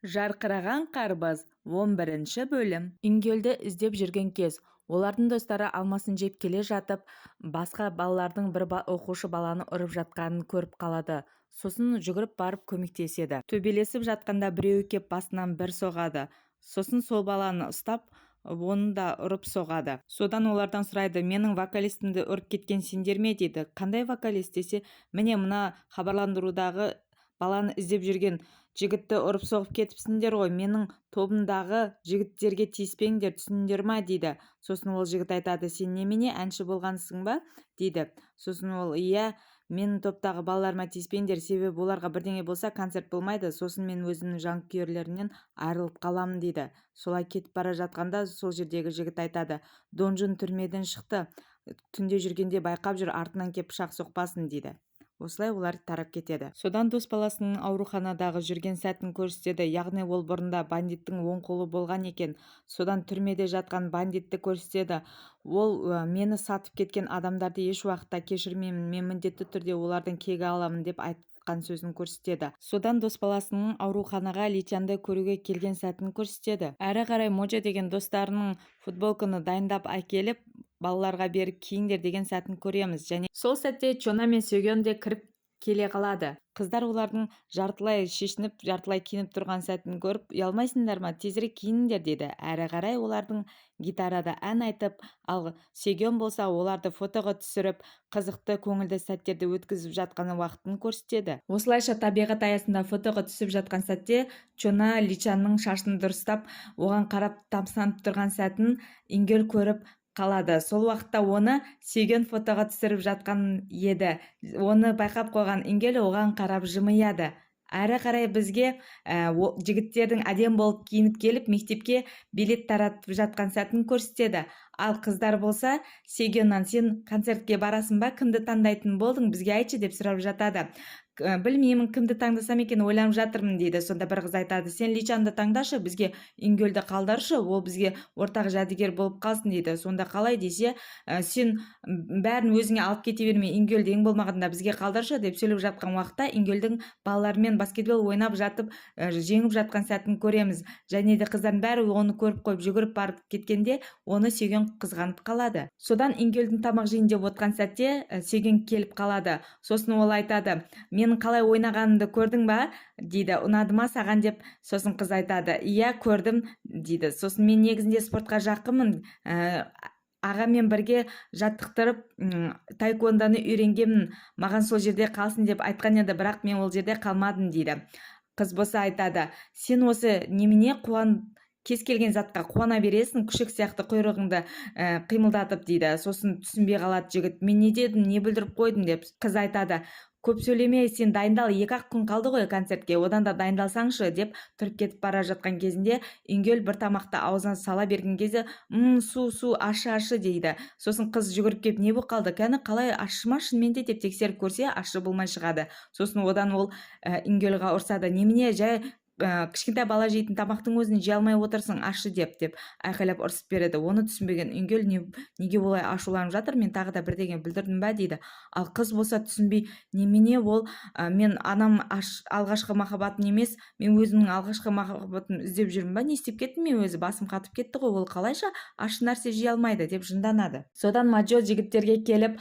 Жарқыраған қарбыз. 11-бөлім. Ингельді іздеп жүрген кез. Олардың достары алмасын жеп келе жатып, басқа балалардың бір оқушы баланы ұрып жатқанын көріп қалады. Сосын жүгіріп барып көмектеседі. Төбелесіп жатқанда біреуі кеп басынан бір соғады. Сосын сол баланы ұстап, оны да ұрып соғады. Содан олардан сұрайды: «Менің вокалистімді ұрып кеткен сендер ме?» – дейді. «Қандай вокалист?» – десе, «Міне, мына хабарландырудағы баланы іздеп жүрген жігітті ұрып соғып кетіпсіңдер ғой. Менің тобымдағы жігіттерге тиіспеңдер, түсіндіңдер ма?» – дейді. Сосын ол жігіт айтады: «Сен немене, әнші болғансың ба?» – дейді. Сосын ол: «Иә, менің топтағы балаларыма тиіспеңдер, себебі оларға бірдеңе болса, концерт болмайды, сосын мен өзімнің жанкүйерлерімнен айырылып қаламын», – дейді. Солай кетіп бара жатқанда сол жердегі жігіт айтады: «Донжун түрмеден шықты, түнде жүргенде байқап жүр, артынан кеп пышақ соқпасын», – дейді. Осылай олар тарап кетеді. Содан дос баласының ауруханадағы жүрген сәтін көрсетеді. Яғни ол бұрында бандиттің оң қолы болған екен. Содан түрмеде жатқан бандитті көрсетеді. Ол: «Мені сатып кеткен адамдарды еш уақытта кешірмеймін, мен міндетті түрде олардың кегі аламын», – деп айтқан сөзін көрсетеді. Содан дос баласының ауруханаға Личанды көруге келген сәтін көрсетеді. Әрі қарай Можо деген достарының футболканы дайындап әкеліп, балаларға беріп, «киіңдер» деген сәтін көреміз. Және сол сәтте Чона мен Сөген де кіріп келе қалады. Қыздар олардың жартылай шешініп, жартылай киініп тұрған сәтін көріп: «Ұялмайсыңдар ма? Тезірек киініңдер», – деді. Әрі қарай олардың гитарада ән айтып, ал Сөген болса оларды фотоға түсіріп, қызықты, көңілді сәттерді өткізіп жатқан уақытын көрсетеді. Осылайша табиғат аясында фотоға түсіп жатқан сәтте Чона Личанның шашын дұрыстап, оған қарап тамсанып тұрған сәтін Ингел көріп қалады. Сол уақытта оны Сүйген фотоға түсіріп жатқан еді. Оны байқап қойған Ингел оған қарап жымияды. Әрі қарай бізге жігіттердің әдемі болып киініп келіп, мектепке билет таратып жатқан сәтін көрсетеді. Ал қыздар болса Сегеннан: «Сен концертке барасың ба? Кімді таңдайтын болдың, бізге айтшы», – деп сұрап жатады. «Білмеймін, кімді таңдасам екен, ойланып жатырмын», – дейді. Сонда бір қыз айтады: «Сен Личанды таңдашы, бізге Ингөлді қалдыршы, ол бізге ортақ жәдігер болып қалсын», – дейді. Сонда «Қалай?» – десе, «Сен бәрін өзіңе алып кете берме, Ингөлді ең болмағанда бізге қалдыршы», – деп сөйлеп жатқан уақытта Ингөлдің балаларымен баскетбол ойнап жатып, жеңіп жатқан сәтін көреміз. Және де қыздардың бәрі оны көріп қойып, жүгіріп барып кеткенде, оны Сүйген қызғанып қалады. Содан Ингөлдің тамақ жейін деп отқан сәтте Сүйген келіп қалады. Сосын ол айтады: «Менің қалай ойнағанымды көрдің ба?» – дейді. «Ұнады ма саған?» – деп. Сосын қыз айтады: «Иә, көрдім», – дейді. Сосын: «Мен негізінде спортқа жақынмын, ағаммен бірге жаттықтырып, таэквондоны үйренгенмін. Маған сол жерде қалсын деп айтқан еді, бірақ мен ол жерде қалмадым», – дейді. Қыз болса айтады: «Сен осы немене қуан, кез келген затқа қуана бересің, күшік сияқты құйрығыңды қимылдатып», – дейді. Сосын түсінбей қалады жігіт: «Мен не дедім, не бүлдіріп қойдым?» – деп. Қыз айтады: «Көп сөйлеме, сен дайындал, 2-ақ күн қалды ғой концертке, одан да дайындалсаңшы», – деп тұрып кетіп бара жатқан кезінде Ингел бір тамақты аузына сала берген кезде: Су, су, ащы, ащы», – дейді. Сосын қыз жүгіріп келіп: «Не болып қалды, кәні, қалай, ащы ма шынымен де?» – деп тексеріп көрсе, ащы болмай шығады. Сосын одан ол Ингельға ұрсады: «Немене, жай кішкентай бала жейтін тамақтың өзін жей алмай отырсың, ащы деп», – деп айқайлап ұрсып береді. Оны түсінбеген Ингел: «Не, неге олай ашуланып жатыр, мен тағы да бірдеңе бүлдірдім ба?» – дейді. Ал қыз болса түсінбей: «Немене ол, мен анам алғашқы махаббатын емес, мен өзімнің алғашқы махаббатымды іздеп жүрмін ба? Не істеп кеттім мен өзі, басым қатып кетті ғой, ол қалайша ащы нәрсе жей алмайды?» – деп жынданады. Содан Маджо жігіттерге келіп,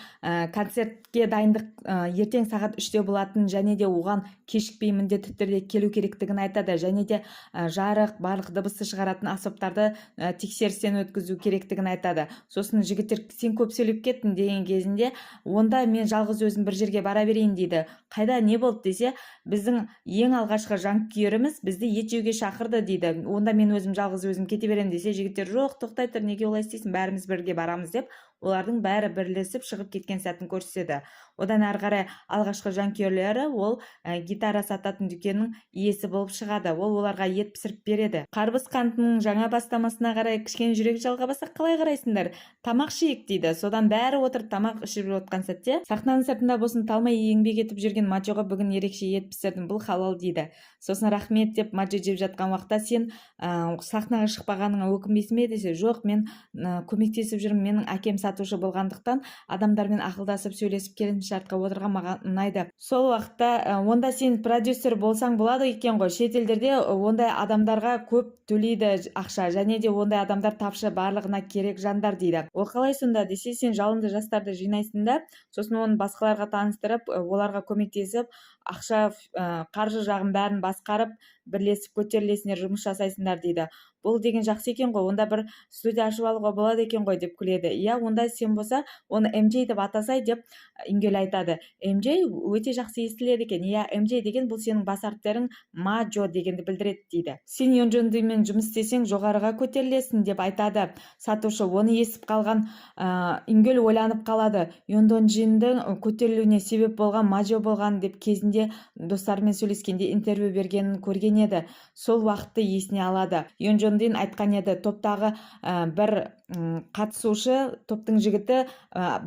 концертке дайындық ертең сағат 3-те болатын және де оған кешікпей, міндетті түрде келу керектігін айтады. Және де жарық, барлық дыбысты шығаратын аспаптарды тексерістен өткізу керектігін айтады. Сосын жігіттер: «Сен көп сөйлеп кеттің», – деген кезінде: «Онда мен жалғыз өзім бір жерге бара берейін», – дейді. «Қайда, не болды?» – десе, «Біздің ең алғашқы жанкүйеріміз бізді ет жеуге шақырды», – дейді. «Онда мен өзім жалғыз өзім кете беремін», – десе, жігіттер: «Жоқ, тоқтай тұр, неге олай істейсің, бәріміз бірге барамыз», – деп, олардың бәрі бірлесіп шығып кеткен сәтін көрсетеді. Одан әрі қарай алғашқы жанкүйерлері ол гитара сататын дүкеннің иесі болып шығады. Ол оларға ет пісіріп береді. Қарбыз қантының жаңа бастамасына қарай кішкене жүрек жалғап, «Қалай қарайсыңдар, тамақ ішейік?» – дейді. Содан бәрі отырып тамақ ішіп отқан сәтте сахнаның сыртында болсын талмай еңбек етіп жүрген Мачоға: «Бүгін ерекше ет пісірдім, бұл халал», – дейді. Сосын «Рахмет», – деп Мачо жеп жатқан уақытта: «Сен сахнаға шықпағаныңа өкінбейсің бе?» – десе, «Жоқ, мен көмектесіп жүрмін, менің әкем сатушы болғандықтан, адамдармен ақылдасып, сөйлесіп, келісімшартқа отырған маған ұнайды. Сол уақытта: «Онда сен продюсер болсаң болады екен ғой. Шет елдерде ондай адамдарға көп төлейді ақша және де ондай адамдар тапшы, барлығына керек жандар», — дейді. «Ол қалай сонда?» — десе, «Сен жалынды жастарды жинайсың да, сосын оны басқаларға таныстырып, оларға көмектесіп, ақша, қаржы жағын бәрін басқарып, бірлесіп көтерілесіңдер, жұмыс жасайсыңдар», — дейді. «Бұл деген жақсы екен ғой, онда бір студия ашып алуға болады екен ғой», — деп күледі. «Иә, онда сен болса, оны МЖ деп атасай», — деп Ингел айтады. «МЖ өте жақсы естіледі екен. Иә, МЖ деген бұл сенің бас әріптерің, Мажо дегенді білдіреді», — дейді. «Сен Йонджондимен жұмыс істесең, жоғарыға көтерілесің», — деп айтады сатушы. Оны естіп қалған Ингел ойланып қалады. Йондонжиндің көтерілуіне себеп болған Мажо болған деп кезінде достарымен сөйлескенде интервью бергенін көрген еді. Сол уақытты есіне алады. Йонджондин айтқан еді, топтағы бір қатысушы, топтың жігіті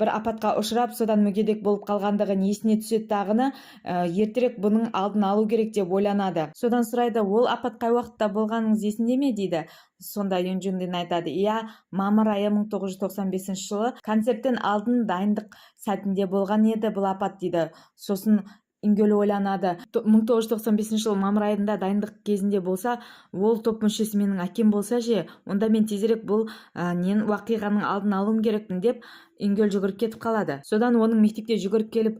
бір апатқа ұшырап, содан мүгедек болып қалғандығын есіне түседі дағыны, ертерек бұның алдын алу керек деп ойланады. Содан сұрайды: «Ол апат қай уақытта болғаныңыз есіңде ме?» — дейді. Сонда Йонджундин айтады: «Иә, мамыр айы 1995 жылы концерттен алдын дайындық сәтінде болған еді бұл апат», — дейді. Сосын Ингел ойланады: 1995 жылы мамыр айында дайындық кезінде болса, ол топ мүшесі менің әкем болса ше? Онда мен тезірек бұл нен уақиғаның алдын алуым керекпін, деп Ингел жүгіріп кетіп қалады. Содан оның мектепке жүгіріп келіп,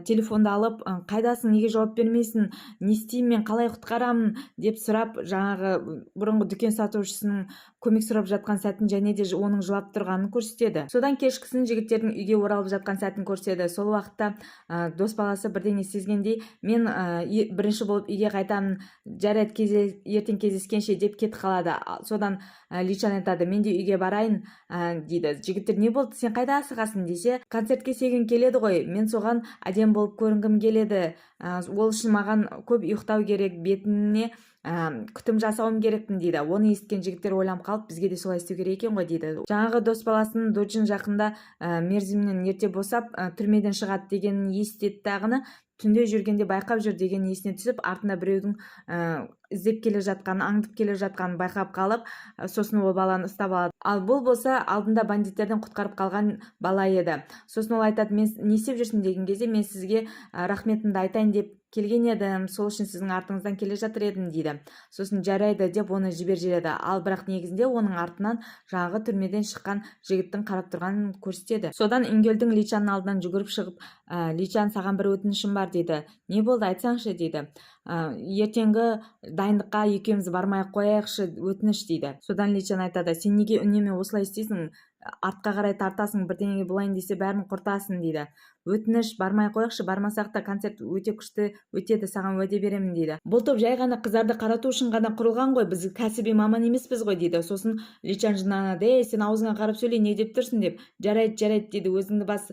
телефонды алып, «Қайдасың, неге жауап бермейсің, не істеймін мен, қалай құтқарамын?» деп сұрап, жаңағы бұрынғы дүкен сатушысының көмек сұрап жатқан сәтін және де оның жылап тұрғанын көрсетеді. Содан кешкісін жігіттердің үйге оралып жатқан сәтін көрсетеді. Сол уақытта дос баласы бірдеңе сезгендей: «Мен бірінші болып үйге қайтамын, жарайды, ертең кездескенше», — деп кетіп қалады. Содан Личан айтады: «Мен де үйге барайын», дейді. Жігіттер: «Не болды, сен қайда асығасың?» — десе, «Концертке Сегін келеді ғой, мен соған әдемі болып көрінгім келеді, ол үшін маған көп ұйықтау керек, бетіне күтім жасауым керекпін», — дейді. Оны естіген жігіттер ойланып қалып: «Бізге де солай істеу керек екен ғой», — дейді. Жаңағы дос баласының Доджин жақында мерзімінен ерте босап, түрмеден шығады дегенін естідегі дағыны, түнде жүргенде байқап жүр деген есіне түсіп, артында біреудің іздеп келе жатқанын, аңдып келе жатқанын байқап қалып, сосын ол баланы ұстап алады. Ал бұл болса алдында бандиттерден құтқарып қалған бала еді. Сосын ол айтады: «Мен не істеп жүрсің?» — деген кезде, «Мен сізге рахметімді айтайын деп келген едім, сол үшін сіздің артыңыздан келе жатыр едім», — дейді. Сосын «Жарайды» деп оны жіберіп жібереді. Ал бірақ негізінде оның артынан жаңағы түрмеден шыққан жігіттің қарап тұрғанын көрсетеді. Содан Ингелдің Личанның алдынан жүгіріп шығып, «Личан, саған бір өтінішім бар», — дейді. «Не болды, айтсаңшы», — дейді. «Ертеңгі дайындыққа екеуміз бармай ақ қояйықшы, өтініш», — дейді. Содан Личан айтады: «Сен неге үнемі осылай істейсің, артқа қарай тартасың, бірдеңеге болайын десе, бәрін құртасың», — дейді. «Өтініш, бармай ақ қояйықшы, бармасақ та, концерт өте күшті өтеді, саған уәде беремін», — дейді. «Бұл топ жай ғана қыздарды қарату үшін ғана құрылған ғой, біз кәсіби маман емеспіз ғой», — дейді. Сосын Личан жынданады: «Ей, сен аузыңа қарап сөйле, не деп тұрсың?» — деп. «Жарайды, жарайды, — дейді, — өзіңді бас,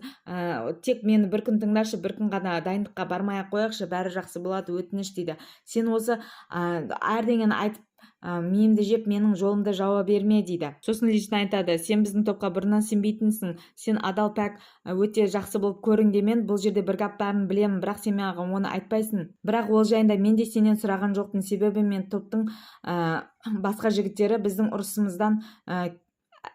тек мені бір күн тыңдашы, бір күн ғана дайындыққа бармай ақ қояйықшы, бәрі жақсы болады, өтініш», — дейді. «Сен осы әрдеңені айтып, миымды жеп, менің жолымды жауа берме», — дейді. Сосын Личан айтады: «Сен біздің топқа бұрыннан сенбейтінсің, сен адал, пәк, өте жақсы болып көрінгенмен, бұл жерде бір гәп барын білемін, бірақ сен маған оны айтпайсың. Бірақ ол жайында мен де сенен сұраған жоқпын, себебі мен топтың басқа жігіттері біздің ұрысымыздан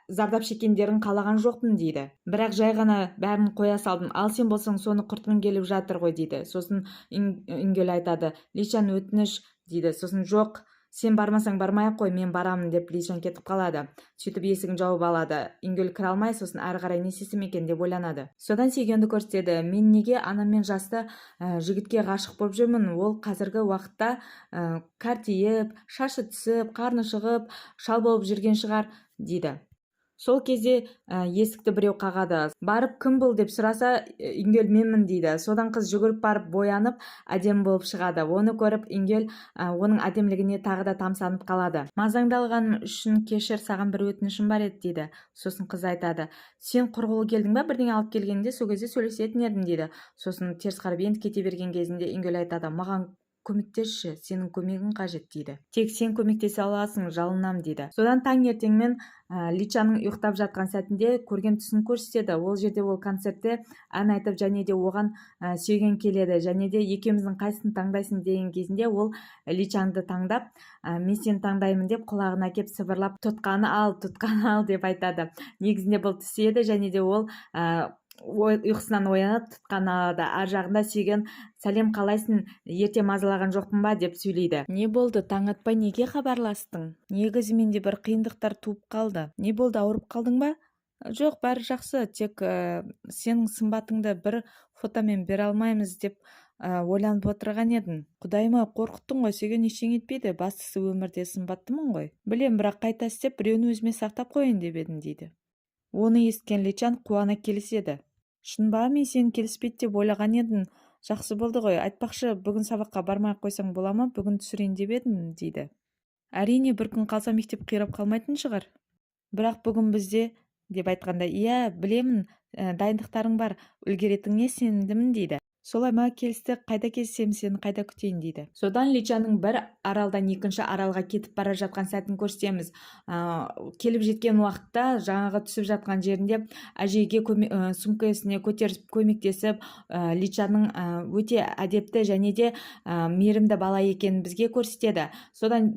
зардап шеккендерін қалаған жоқпын», — дейді. «Бірақ жай ғана бәрін қоя салдым, ал сен болсаң, соны құртқың келіп жатыр ғой», — дейді. Сосын Ингел айтады: «Личан, өтініш», — дейді. Сосын: «Жоқ, сен бармасаң, бармай ақ қой, мен барамын», — деп Личан кетіп қалады. Сөйтіп есігін жауып алады. Ингел кіре алмай, сосын әрі қарай не істесем екен деп ойланады. Содан Сегенді көрсетеді. «Мен неге анаммен жасты жігітке ғашық болып жүрмін? Ол қазіргі уақытта кәртейіп, шашы түсіп, қарны шығып, шал болып жүрген шығар», — дейді. Сол кезде есікті біреу қағады. Барып: «Кім бұл?» — деп сұраса, Ингел: «Менмін», — дейді. Содан қыз жүгіріп барып, боянып, әдемі болып шығады. Оны көріп, Ингел оның әдемілігіне тағы да тамсанып қалады. «Мазаңды алғаным үшін кешір, саған бір өтінішім бар еді», — дейді. Сосын қыз айтады: «Сен құр келдің ба? Бірдеңе алып келгенде, сол кезде сөйлесетін едім», — дейді. Сосын теріс қарап енді кете берген кезінде Ингел айтады: «Маған Көмектесші, сенің көмегің қажет, дейді. Тек сен көмектесе аласың, жалынам, дейді. Содан таңертеңмен Личаның ұйықтап жатқан сәтінде көрген түсін көрсетеді. Ол жерде ол концертте ән айтып, және де оған сүйген келеді, және де екеуміздің қайсысын таңдайсың деген кезінде ол Личанды таңдап, мен сені таңдаймын деп құлағына кеп сыбырлап, тұтқаны ал, тұтқаны ал деп айтады. Негізінде бұл түс еді, және де ол ұйқысынан оянып, тұтқаны алады. Ар жағында Сүйген: «Сәлем, қалайсың, ерте мазалаған жоқпын ба?» – деп сөйлейді. Не болды, таң атпай неге хабарластың? Негізі менде бір қиындықтар туып қалды. Не болды, ауырып қалдың ба? Жоқ, бәрі жақсы, тек сенің сымбатыңды бір фотомен бере алмаймыз деп ойланып отырған едім. Құдайым ау, қорқыттың ғой. Сүйген, ештеңе етпейді, бастысы өмірде сымбаттымын ғой. Білем, бірақ қайта істеп, біреуін өзіме сақтап қояйын деп едім, дейді. Оны естіген Личан қуана келіседі. Шын ба? Мен сені келіспейді деп ойлаған едім, жақсы болды ғой. Айтпақшы, бүгін сабаққа бармай ақ қойсаң бола ма? Бүгін түсірейін деп едім, дейді. Әрине, бір күн қалса, мектеп қирап қалмайтын шығар, бірақ бүгін бізде деп айтқанда, иә, білемін, дайындықтарың бар, үлгеретініңе сенімдімін, дейді. Солай ма? Келістік. Қайда кездесемін, сені қайда күтейін, дейді. Содан Личаның бір аралдан екінші аралға кетіп бара жатқан сәтін көрсетеміз. Келіп жеткен уақытта жаңағы түсіп жатқан жерінде әжейге сумкасіне көтеріп көмектесіп, Личаның өте әдепті және де мейірімді бала екенін бізге көрсетеді. Содан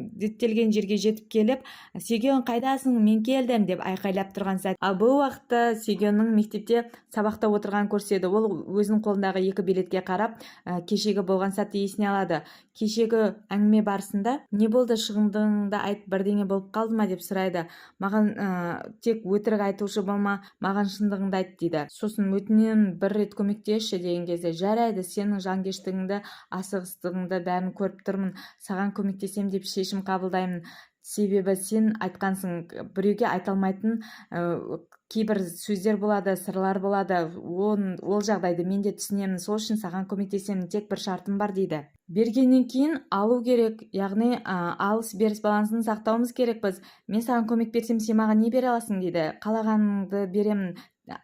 діттелген жерге жетіп келіп, «Сүйген, қайдасың, мен келдім» деп айқайлап тұрған сәт. Ал бұл уақытта Сүйгеннің мектепте сабақта отырғанын көрсетеді. Ол өзінің қолындағы екі билетке қарап, кешегі болған сәтті есіне алады. Кешегі әңгіме барысында: «Не болды, шындығыңды айт, бірдеңе болып қалды ма?» – деп сұрайды. Маған тек өтірік айтушы болма, маған шындығыңды айт, дейді. Сосын: «Өтінемін, бір рет көмектесші», – деген кезде, «Жарайды, сенің жанкештігіңді, асығыстығыңды, бәрін көріп тұрмын, саған көмектесемін деп шешім қабылдаймын. Себебі сен айтқансың, біреуге айта алмайтын кейбір сөздер болады, сырлар болады. Ол жағдайды мен де түсінемін, сол үшін саған көмектесемін, тек бір шартым бар», – дейді. Бергеннен кейін алу керек, яғни алыс беріс балансын сақтауымыз керекпіз. Мен саған көмек берсем, сен маған не бере аласың, дейді. Қалағаныңды беремін,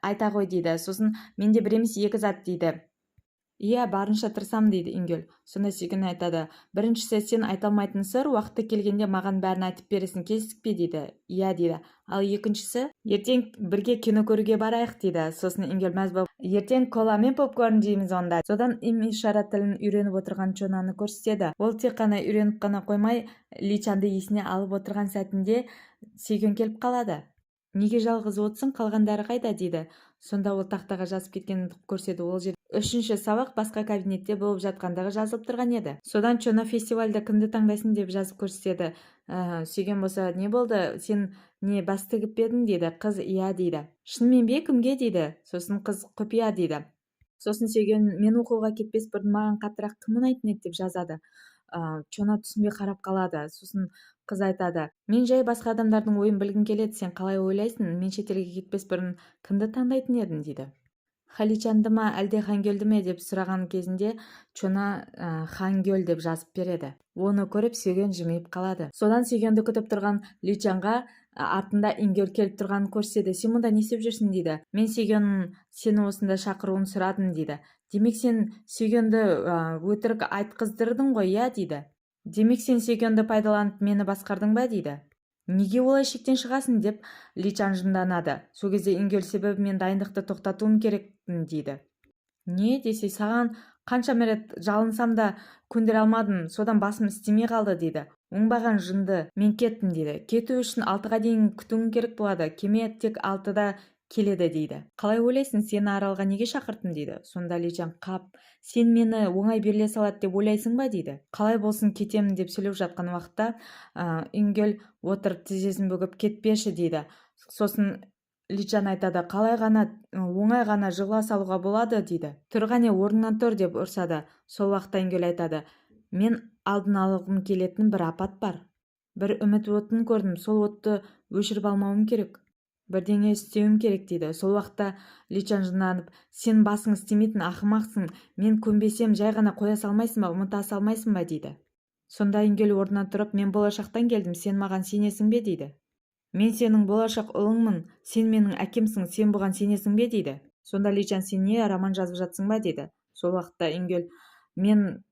айта ғой, дейді. Сосын: «Менде бір емес, екі зат», – дейді. Иә, барынша тырысамын, дейді Ингел. Сонда Сүйген айтады: «Біріншісі – сен айта алмайтын сыр, уақыты келгенде маған бәрін айтып бересің, келістік пе?» – дейді. Иә, дейді. Ал екіншісі – ертең бірге кино көруге барайық, дейді. Сосын Ингел мәз болып: «Ертең кола мен попкорн жейміз онда». Содан им ишара тілін үйреніп отырған Чонаны көрсетеді. Ол тек қана үйреніп қана қоймай, Личанды есіне алып отырған сәтінде Сүйген келіп қалады. «Неге жалғыз отырсың, қалғандары қайда?» – дейді. Сонда ол тақтаға жазып кеткенін көрсетеді. Ол жерде үшінші сабақ басқа кабинетте болып жатқандығы жазылып тұрған еді. Содан Чона «Фестивальда кімді таңдайсың?» деп жазып көрсетеді. Сүйген болса: «Не болды, сен не бас тігіп пе едің?» – дейді. Қыз: «Иә», – дейді. «Шынымен бе, кімге?» – дейді. Сосын қыз: «Құпия», – дейді. Сосын Сүйген: «Мен оқуға кетпес бұрын маған қаттырақ кім ұнайтын еді?» – деп жазады. Чона түсінбей қарап қалады. Сосын қыз айтады: «Мен жай басқа адамдардың ойын білгім келеді, сен қалай ойлайсың, мен шетелге кетпес бұрын кімді таңдайтын едің?» – дейді. «Халичанды ма, әлде Хангөлді ме?» – деп сұраған кезінде Чона «Хангөл» деп жазып береді. Оны көріп, Сүйген жымиып қалады. Содан Сүйгенді күтіп тұрған Личанға артында Ингел келіп тұрғанын көрсетеді. «Сен мұнда не істеп жүрсің?» – дейді. «Мен Сүйген сені осында шақыруын сұрадым», – дейді. «Демек, сен Сүйгенді өтірік айтқыздырдың ғой, иә?» – дейді. «Демек, сен Сүйгенді пайдаланып, мені басқардың ба?» – дейді. «Неге олай шектен шығасың?» – деп Личан жынданады. Сол кезде Ингел: «Себебі мен дайындықты тоқтатуым керекпін», – дейді. «Не десе, саған қанша рет жалынсам да, көндіре алмадым, содан басым істемей қалды», – дейді. «Оңбаған жынды, мен кеттім», – дейді. «Кету үшін 6-ға дейін күтуің керек болады, кеме тек 6-да келеді», – дейді. «Қалай ойлайсың, сені аралға неге шақырттым?» – дейді. Сонда Личан: «Қап, сен мені оңай беріле салады деп ойлайсың ба?» – дейді. «Қалай болсын, кетемін», – деп сөйлеп жатқан уақытта Ингел отырып, тізесін бүгіп: «Кетпеші», – дейді. Сосын Личан айтады: «Қалай ғана оңай ғана жығыла салуға болады?» – дейді. «Тұр, қане, орныңнан тұр», – деп ұрсады. Сол уақытта Ингел айтады: «Мен алдын алғым келетін бір апат бар, бір үміт отын көрдім, сол отты өшіріп алмауым керек, бірдеңе істеуім керек», – дейді. Сол уақытта Личан жынданып: «Сен басың істемейтін ақымақсың, мен көнбесем, жай ғана қоя салмайсың ба, ұмыта салмайсың ба?» – дейді. Сонда Ингел орнынан тұрып: «Мен болашақтан келдім, сен маған сенесің бе?» – дейді. «Мен сенің болашақ ұлыңмын, сен менің әкемсің, сен бұған сенесің бе?» – дейді. Сонда Личан: «Сен не, роман жазып жатсың ба?» – дейді. Сол уақытта Ингел: «Мен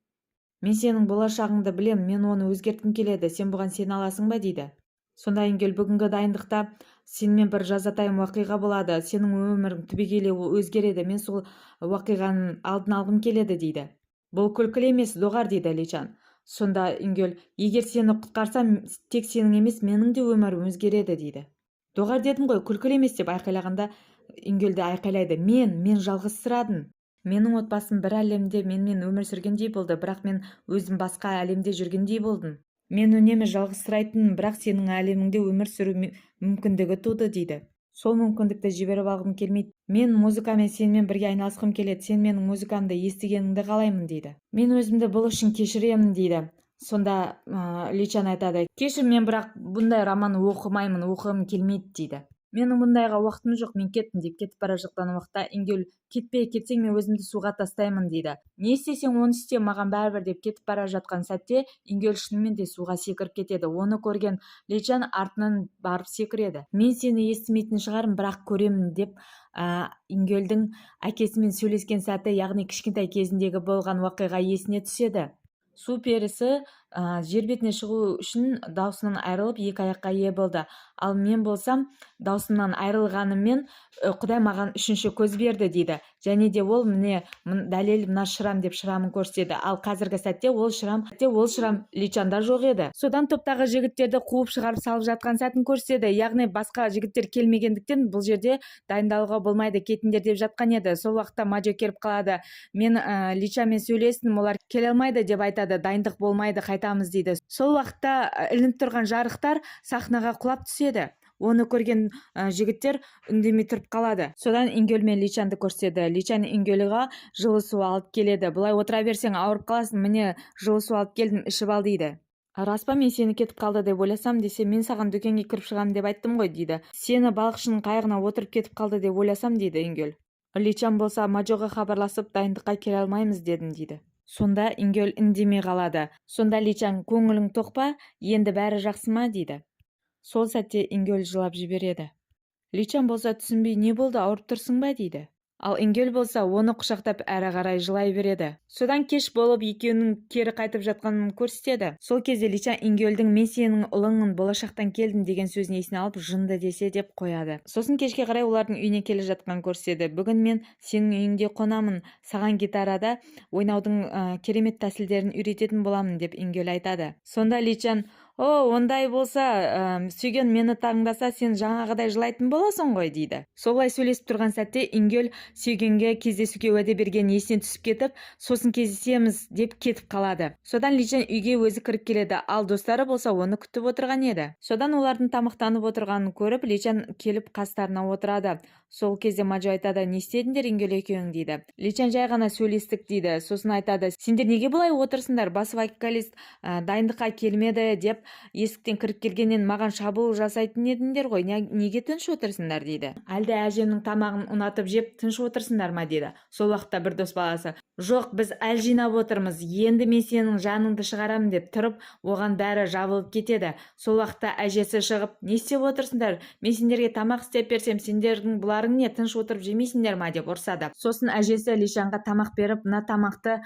Мен сенің болашағыңды білем, мен оны өзгерткім келеді, сен бұған сене аласың ба, дейді. Сонда Ингел: бүгінгі дайындықта сенімен бір жазатайым уақиға болады, сенің өмірің түбегейлі өзгереді, мен сол уақиғаның алдын алғым келеді, дейді. Бұл күлкілі емес, Доғар, дейді Личан. Сонда Ингел: егер сені құтқарсам, тек сенің емес, менің де өмірім өзгереді, дейді. Доғар дедім ғой, күлкілі емес, деп айқайлағанда, Ингел де айқайлайды: мен жалғызсырадым, менің отбасым бір әлемде менімен өмір сүргендей болды, бірақ мен өзім басқа әлемде жүргендей болдым. Мен үнемі жалғызсырайтынмын, бірақ сенің әлеміңде өмір сүру мүмкіндігі туды, дейді. Сол мүмкіндікті жіберіп алғым келмейді. Мен музыкамен сенімен бірге айналысқым келеді, сен менің музыкамды естігеніңді қалаймын, дейді. Мен өзімді бұл үшін кешіремін, дейді. Сонда Личан айтады: кешір, мен бірақ бұндай роман оқымаймын, оқығым келмейді, дейді. Менің бұндайға уақытым жоқ, мен кеттім, деп кетіп бара жатқан уақытта Ингел: кетпе, кетсең, мен өзімді суға тастаймын, дейді. Не істесең, оны істе, маған бәрібір, деп кетіп бара жатқан сәтте Ингел шынымен де суға секіріп кетеді. Оны көрген Личан артынан барып секіреді. Мен сені естімейтін шығармын, бірақ көремін, деп Ингелдің әкесімен сөйлескен сәті, яғни кішкентай кезіндегі болған уақиға есіне түседі. Су перісі жер бетіне шығу үшін даусынан айырылып, екі аяққа ие болды. Ал мен болсам, даусымнан айырылғаныммен, Құдай маған үшінші көз берді, дейді. Және де ол: міне, дәлел, мына шрам, деп шрамын көрсетеді. Ал қазіргі сәтте ол шрам Личанда жоқ еді. Содан топтағы жігіттерді қуып шығарып салып жатқан сәтін көрсетеді, яғни басқа жігіттер келмегендіктен, бұл жерде дайындалуға болмайды, кетіңдер деп жатқан еді. Сол уақытта Мажо келіп қалады. Мен Личамен сөйлестім, олар келе алмайды деп айтады, дайындық болмайды, қайтамыз, дейді. Сол уақытта ілініп тұрған жарықтар сахнаға құлап түседі. Оны көрген жігіттер үндемей тұрып қалады. Содан Ингел мен Личанды көрсетеді. Личан Ингелға жылы су алып келеді. Бұлай отыра берсең, ауырып қаласың, міне, жылы су алып келдім, ішіп ал, дейді. Рас па, мен сені кетіп қалды деп ойласам, десе, мен саған дүкенге кіріп шығамын деп айттым ғой, дейді. Сені балықшының қайығына отырып кетіп қалды деп ойласам, дейді Ингел. Личан болса: Мажоға хабарласып, дайындыққа келе алмаймыз дедім, дейді. Сонда Ингел үндемей қалады. Сонда Личан: көңілің тоқ па енді, бәрі жақсы ма, дейді. Сол сәтте Ингел жылап жібереді. Личан болса түсінбей: не болды, ауырып тұрсың ба, дейді. Ал Ингел болса оны құшақтап, әрі қарай жылай береді. Содан кеш болып, екеуінің кері қайтып жатқанын көрсетеді. Сол кезде Личан Ингелдің «Мен сенің ұлыңмын, болашақтан келдім» деген сөзін есіне алып, жынды десе деп қояды. Сосын кешке қарай олардың үйіне келе жатқанын көрсетеді. Бүгін мен сенің үйіңде қонамын, саған гитарада ойнаудың керемет тәсілдерін үйрететін боламын, деп Ингел айтады. Сонда Личан: о, ондай болса, сүйген мені таңдаса, сен жаңағыдай жылайтын боласың ғой, дейді. Солай сөйлесіп тұрған сәтте Ингел сүйгенге кездесуге уәде бергені есіне түсіп кетіп, сосын кездесеміз деп кетіп қалады. Содан Личан үйге өзі кіріп келеді, ал достары болса оны күтіп отырған еді. Содан олардың тамақтанып отырғанын көріп, Личан келіп қастарына отырады. Сол кезде Мажо айтады: не істедіңдер, Ингел екеуің, дейді. Личан: жай ғана сөйлестік, дейді. Сосын айтады: сендер неге бұлай отырсыңдар? Бас вокалист дайындыққа келмеді деп есіктен кіріп келгеннен маған шабуыл жасайтын едіңдер ғой, неге тыныш отырсыңдар, дейді. Әлде әжемнің тамағын ұнатып жеп, тыныш отырсыңдар ма, дейді. Сол уақытта бір дос баласы: жоқ, біз әл жинап отырмыз, енді мен сенің жаныңды шығарамын, деп тұрып, оған бәрі жабылып кетеді. Сол уақытта әжесі шығып: не істеп отырсыңдар? Мен сендерге тамақ істеп берсем, сендердің бұларың не, тыныш отырып жемейсіңдер ма, деп ұрсады. Сосын әжесі Лишанға тамақ беріп: мына тамақты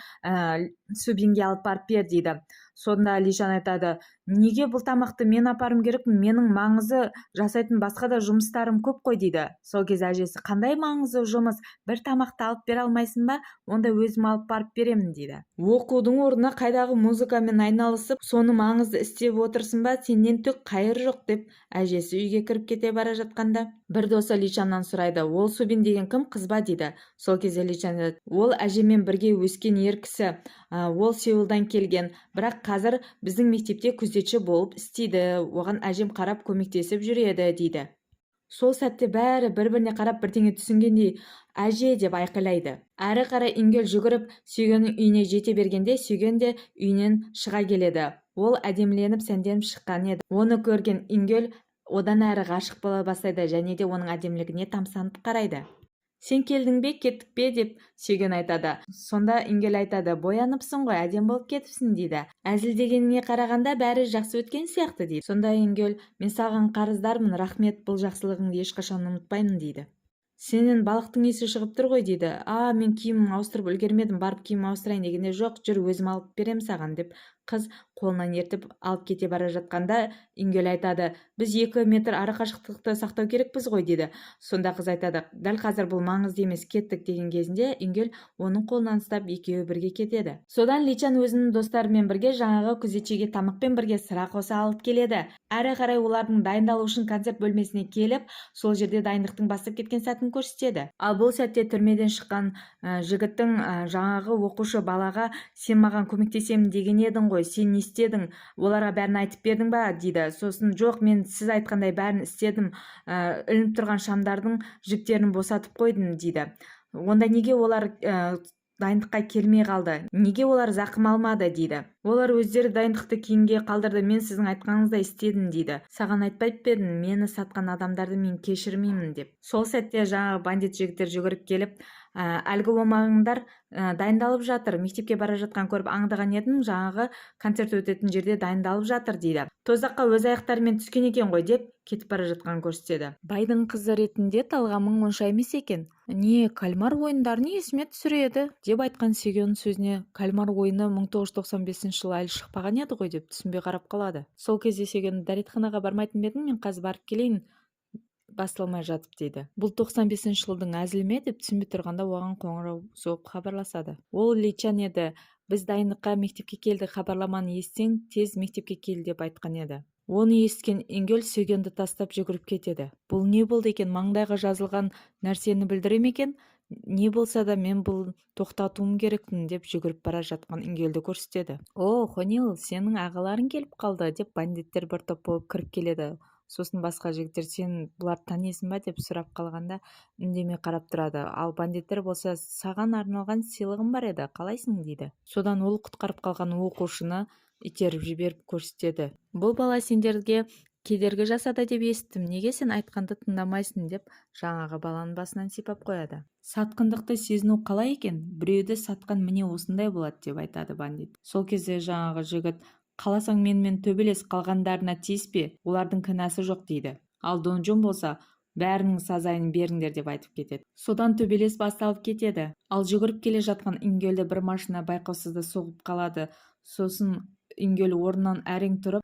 Субинге алып барып бер, дейді. Сонда Лишан айтады: неге бұл тамақты мен апаруым керекпін? Менің маңызы жасайтын басқа да жұмыстарым көп қой, дейді. Сол кезде әжесі: қандай маңызы жұмыс, бір тамақты алып бере алмайсың ба? Онда өзім алып барып беремін, дейді. Оқудың орнына қайдағы музыкамен айналысып, соны маңызды істеп отырсың ба? Сенен түк қайыр жоқ, деп әжесі үйге кіріп кете бара жатқанда, бір досы Личаннан сұрайды: ол Субин деген кім, қыз ба, дейді. Сол кезде Личан айтады: ол әжеммен бірге өскен ер кісі, ол Сеулдан келген, бірақ қазір біздің мектепте күзетші болып істейді, оған әжем қарап көмектесіп жүреді, дейді. Сол сәтте бәрі бір-біріне қарап, бірдеңе түсінгендей, әже деп айқайлайды. Әрі қарай Ингел жүгіріп сүйгеннің үйіне жете бергенде, сүйген де үйінен шыға келеді. Ол әдеміленіп, сәнденіп шыққан еді. Оны көрген Ингел одан әрі ғашық бола бастайды және де оның әдемілігіне тамсанып қарайды. Сен келдің бе, кеттік пе, деп сүйген айтады. Сонда Ингел айтады: бояныпсың ғой, әдемі болып кетіпсің, дейді. Әзілдегеніңе қарағанда, бәрі жақсы өткен сияқты, дейді. Сонда Ингел: мен саған қарыздармын, рахмет, бұл жақсылығыңды ешқашан ұмытпаймын, дейді. Сенен балықтың иісі шығып тұр ғой, дейді. А, мен киім ауыстырып үлгермедім, барып киім ауыстырайын дегенде, жоқ, жүр, өзім алып беремін саған, деп қыз қолынан ертіп алып кете бара жатқанда, Ингел айтады: біз 2 метр ара қашықтықты сақтау керекпіз ғой, дейді. Сонда қыз айтады: дәл қазір бұл маңызды емес, кеттік, деген кезінде Ингел оның қолынан ұстап, екеуі бірге кетеді. Содан Личан өзінің достарымен бірге жаңағы күзетшіге тамақпен бірге сыра қоса алып келеді. Әрі қарай олардың дайындалу үшін концерт бөлмесіне келіп, сол жерде дайындықтың бастап кеткен сәтін көрсетеді. Ал бұл сәтте түрмеден шыққан жігіттің жаңағы оқушы балаға: сен маған көмектесемін деген едің ғой, сен не істедің, оларға бәрін айтып бердің ба, дейді. Сосын: жоқ, мен сіз айтқандай бәрін істедім, ілініп тұрған шамдардың жіптерін босатып қойдым, дейді. Онда неге олар дайындыққа келмей қалды, неге олар зақым алмады, дейді. Олар өздері дайындықты кейінге қалдырды, мен сіздің айтқаныңыздай істедім, дейді. Саған айтпай па едім, мені сатқан адамдарды мен кешірмеймін, деп. Сол сәтте жаңағы бандит жігіттер жүгіріп келіп: әлгі оңбағандар дайындалып жатыр, мектепке бара жатқан көріп аңдыған едім, жаңағы концерт өтетін жерде дайындалып жатыр, дейді. Тозаққа өз аяқтарымен түскен екен ғой, деп кетіп бара жатқанын көрсетеді. Байдың қызы ретінде талғамың онша емес екен. Не, кальмар ойындарын есіме түсіреді, деп айтқан Сегеннің сөзіне, кальмар ойыны 1995 жылы әлі шықпаған еді ғой, деп түсінбей қарап қалады. Сол кезде Сеген: дәретханаға бармайтын ба едің? Мен қазір барып келейін басталмай жатып, дейді. Бұл 95 жылдың әзілі ме, деп түсінбей тұрғанда, оған қоңырау соғып хабарласады. Ол Личан еді. Біз дайындыққа мектепке келдік, хабарламаны естісең, тез мектепке кел, деп айтқан еді. Оны естіген Ингел Сөгенді тастап жүгіріп кетеді. Бұл не болды екен? Маңдайға жазылған нәрсені білдіре ме екен? Не болса да, мен бұл тоқтатуым керекпін, деп жүгіріп бара жатқан Ингелді көрсетеді. О, Хонил, сенің ағаларың келіп қалды, деп бандиттер бір топ болып кіріп келеді. Сосын басқа жігіттер: сен бұларды танисың ба, деп сұрап қалғанда, үндемей қарап тұрады. Ал бандиттер болса: саған арналған сыйлығым бар еді, қалайсың, дейді. Содан ол құтқарып қалған оқушыны итеріп жіберіп көрсетеді. Бұл бала сендерге кедергі жасады деп естідім, неге сен айтқанды тыңдамайсың, деп жаңағы баланың басынан сипап қояды. Сатқындықты сезіну қалай екен? Біреуді сатқан міне осындай болады, деп айтады бандит. Сол кезде жаңағы жігіт: қаласаң, менімен төбелес, қалғандарына тиіспе, олардың кінәсі жоқ, дейді. Ал Донжон болса: бәрінің сазайын беріңдер, деп айтып кетеді. Содан төбелес басталып кетеді. Ал жүгіріп келе жатқан Ингелді бір машина байқаусызда соғып қалады. Сосын Ингел орнынан әрең тұрып,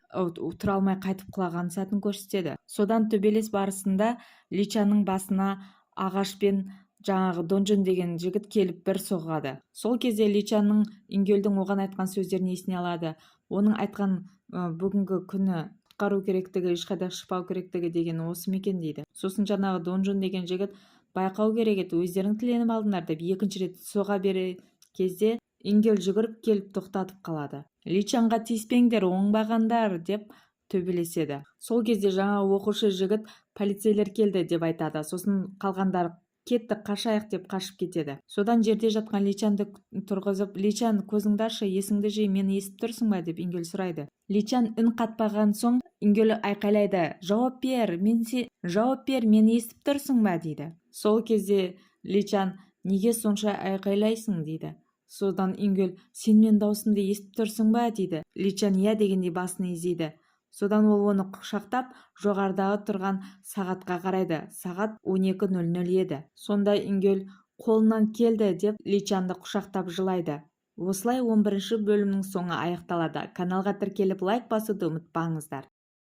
тұра алмай қайтып құлаған сәтін көрсетеді. Содан төбелес барысында Личаның басына ағашпен жаңағы Донжон деген жігіт келіп бір соғады. Сол кезде Личаның Ингелдің оған айтқан сөздерін есіне алады. Оның айтқан бүгінгі күні құтқару керектігі, ешқайда шықпау керектігі деген осы ма екен, дейді. Сосын жаңағы Донжон деген жігіт: байқау керек еді, өздерің тіленіп алдыңдар, деп екінші рет соға бере кезде, Ингел жүгіріп келіп тоқтатып қалады. Личанға тиіспеңдер, оңбағандар, деп төбелеседі. Сол кезде жаңа оқушы жігіт: полицейлер келді, деп айтады. Сосын қалғандар: кеттік, қашайық, деп қашып кетеді. Содан жерде жатқан Личанды тұрғызып: Личан, көзіңді ашшы, есіңді жи, мені естіп тұрсың ба, деп Ингел сұрайды. Личан үн қатпаған соң, Ингел айқайлайды: жауап бер, мен се жауап бер, мені естіп тұрсың ба, дейді. Сол кезде Личан: неге сонша айқайлайсың, дейді. Содан Ингел: сен менің даусымды естіп тұрсың ба, дейді. Личан иә дегендей басын изейді. Содан ол оны құшақтап, жоғарыдағы тұрған сағатқа қарайды. Сағат 12:00 еді. Сонда Ингел: қолынан келді, деп Личанды құшақтап жылайды. Осылай 11-бөлімнің соңы аяқталады. Каналға тіркеліп, лайк басуды ұмытпаңыздар.